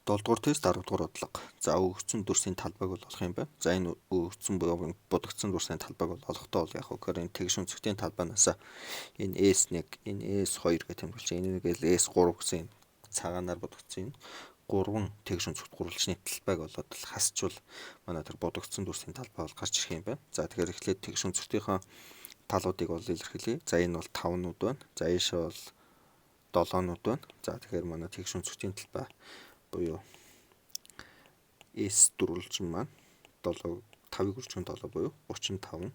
7 дугаар тест, 10 дугаар бодлого. За, өгөгдсөн дүрсийн талбайг бол олох юм байна. За, энэ өгөгдсөн буюу будагдсан дүрсийн талбайг бол олохдоо бол яг гэхээр энэ тэгш өнцөгтийн талбайнаас энэ S1, энэ S2 гэх тэмдэглэж, энэ нэг S3 гэсэн цагаанаар будагдсан энэ гурван тэгш өнцөгт гурвалжны талбайг болоод л хасчвал манай тэр будагдсан дүрсийн талбай бол гарч ирэх юм байна. За, тэгэхээр эхлээд тэгш өнцөгтийнхөө талуудыг бол илэрхийлье. За, энэ бол 5-нууд байна. За, ийшээ бол 7-нууд байна. За, тэгэхээр манай тэгш өнцөгтийн талбай буюу S дөрвөлжин маань 7 5-ыг үржих 7 буюу 35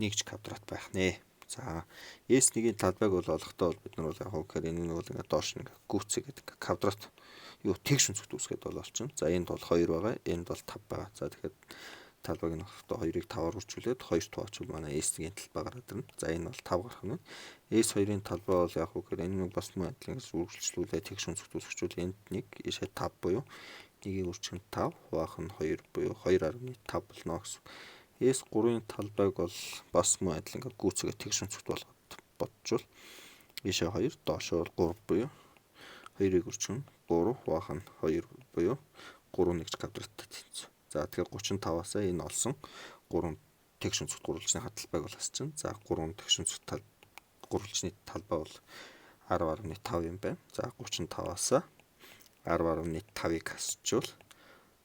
нэгж квадрат байх нэ. За, S1-ийн талбайг бол олохдоо бол бид нар бол яг гэхээр энэ нь бол ингээд доош нэг гүцээ гэдэг квадрат юу тэгш өнцөгт үүсгээд бол олчихно. За, энд бол 2 байгаа, энд бол 5 байгаа. За, тэгэхээр талбайг нь олохдоо 2-ыг 5-аар үржүүлээд 2 туваачвал манай S1-ийн талбай гараад ирнэ. За, энэ бол 5 гарах нь. S2-ын талбай бол яг гэхээр энэ нэг бас мөн адилхан үргэлжлүүлээ тэгш өнцөгт үүсгэжүүл энд 1, ийшээ 5 буюу 1-ийг үржих нь 5, хуваах нь 2 буюу 2.5 болно гэсэн. S3-ын талбайг бол бас мөн адил ингээд гүйцэгээ тэгш өнцөгт болгоод бодчвол ийшээ 2, доошоо 3 буюу 2-ыг үржих нь 3, хуваах нь 2 буюу 3 нэгж квадраттай тэнцв. За, тэгэхээр 35-аас энэ олсон 3 тэгш өнцөгт гурвалжныхаа талбайг бол хасчихна. За, 3 тэгш өнцөгт тал гурвалжны талбай бол 10.5 юм байна. За, 35-аас 10.5-ыг хасчвал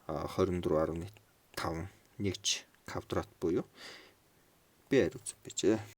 24.5 нэгж квадрат буюу B хариу зөв байжээ.